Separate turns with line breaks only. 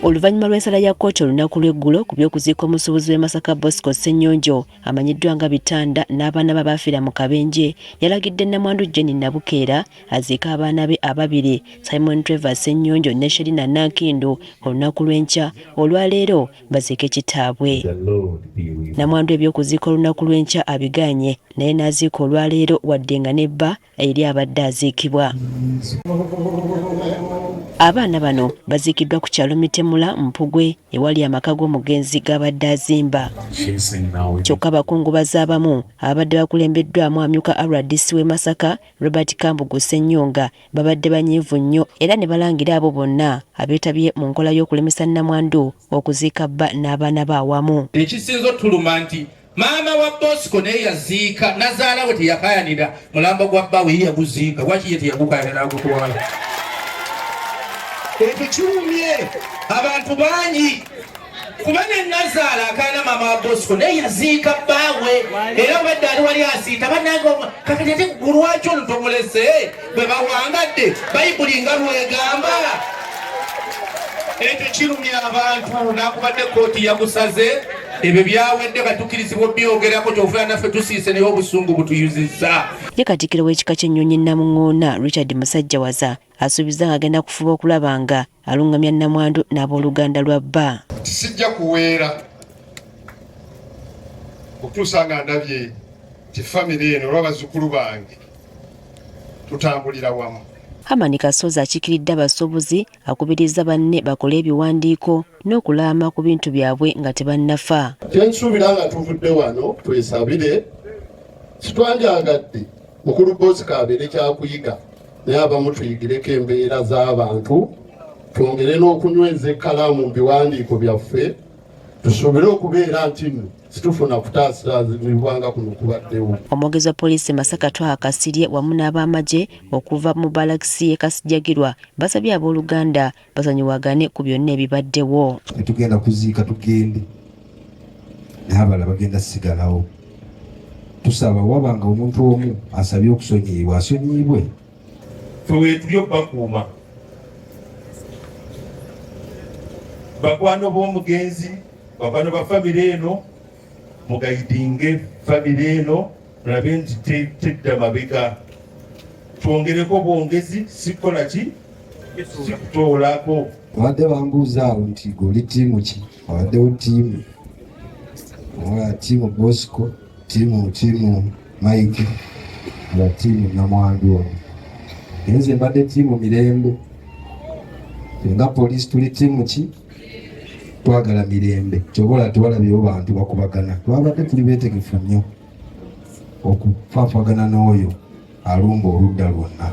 Oluvannyuma lw'ensala ya kkooti olunaku lw'eggulo ku by'okuziika omusuubuzi w'e Masaka Bosco Ssenyonjo amanyiddwa nga Bitanda n'abaana be abaafiira mu kabenje, yalagidde nnamwandu Jane Nabukeera aziike abaana be ababiri Simon Trevor Ssenyonjo ne Sherina Nankindu olunaku lw'enkya olwaleero baziike kitaabwe. Nnamwandu eby'okuziika olunaku lw'enkya abigaanye naye n'aziika olwaleero wadde nga ne bba eri abadde aziikibwa. Abaana bano baziikiddwa ku kyalo Mitemula Mpugwe ewali amaka g'omugenzi g'abadde azimba. Kyokka abakungubazi abamu ababadde bakulembeddwamu amyuka rdc w'e Masaka Robert Kambugu Ssenyonga babadde banyiivu nnyo era ne balangira abo bonna abeetabye mu nkola y'okulemesa nnamwandu okuziika bba n'abaana be awamu.
Ekisinze otuluma nti maama wa Bosco naye yaziika nazaala we teyakayanira mulambo gwa bbawe ye yaguziika, lwaki ye teyagukayanira n'agutwala? Ekyo kiwumye abantu bangi kuba ne nazaala akaana maama wa Bosco naye yaziika bbaawe era obadde ali wali asiita bannange kakati ate lwaki ono tomulese bwe bawangadde bayibuli nga lwegamba ekyo kirumya abantu nakubadde kkooti yagusaze ebyo byawedde katukirizibwa obyogerako kyofuna naffe tusiise naye obusungu butuyuzizza.
Ye Katikkiro w'ekika ky'ennyonyi Namuŋŋoona Richard Musajjawaza asuubizza ng'agenda kufuba okulaba nga alungamya nnamwandu n'abooluganda lwa bba.
Sijja kuweera okutuusa nga ndabye nti famire eno olwa bazzukulu bange tutambulira wamu.
Herman Kasozi akiikiridde abasuubuzi akubirizza banne bakole ebiwandiiko n'okulaama ku bintu byabwe nga tebannafa.
Kyensuubira nga tuvudde wano twesabire, sitwandyagadde mukulu Bosco abeere kyakuyiga naye abamu tuyigireko embeera z'abantu twongere n'okunyweza ekkalaamu mu biwandiiko byaffe tusuubire okubeera nti nno situfuna kutaasiraazibwa nga kuno kubaddewo.
Omwogezi wa poliisi Masaka Twaha Kasirye wamu n'ab'amagye okuva mu balakisi y'e Kasijjagirwa basabye abooluganda basonyiwagane ku byonna ebibaddewo.
Tetugenda kuziika tugende naye abalala bagenda sigalawo. Tusaba waba nga omuntu omu asabye okusonyiyibwa asonyiyibwe.
Ffe weetuli okubakuuma bakwano b'omugenzi, bakwano ba famire eno, mugayidinge famire eno mulabe nti tedda mabega, twongereko bwongezi, sikukola ki, sikutoolako.
Babadde bambuuza awo nti gwe oli ttiimu ki? Abaddewo ttiimu owa ttiimu Bosco, ttiimu Mike nga ttiimu Namwandu ono. Naye nze mbadde ttiimu Mirembe. Nga poliisi tuli ttiimu ki? Twagala mirembe. Ky'oba olaba tewalabyewo bantu bakubagana. Twabadde tuli beetegefu nnyo okufaafagana n'oyo alumba oludda lwonna.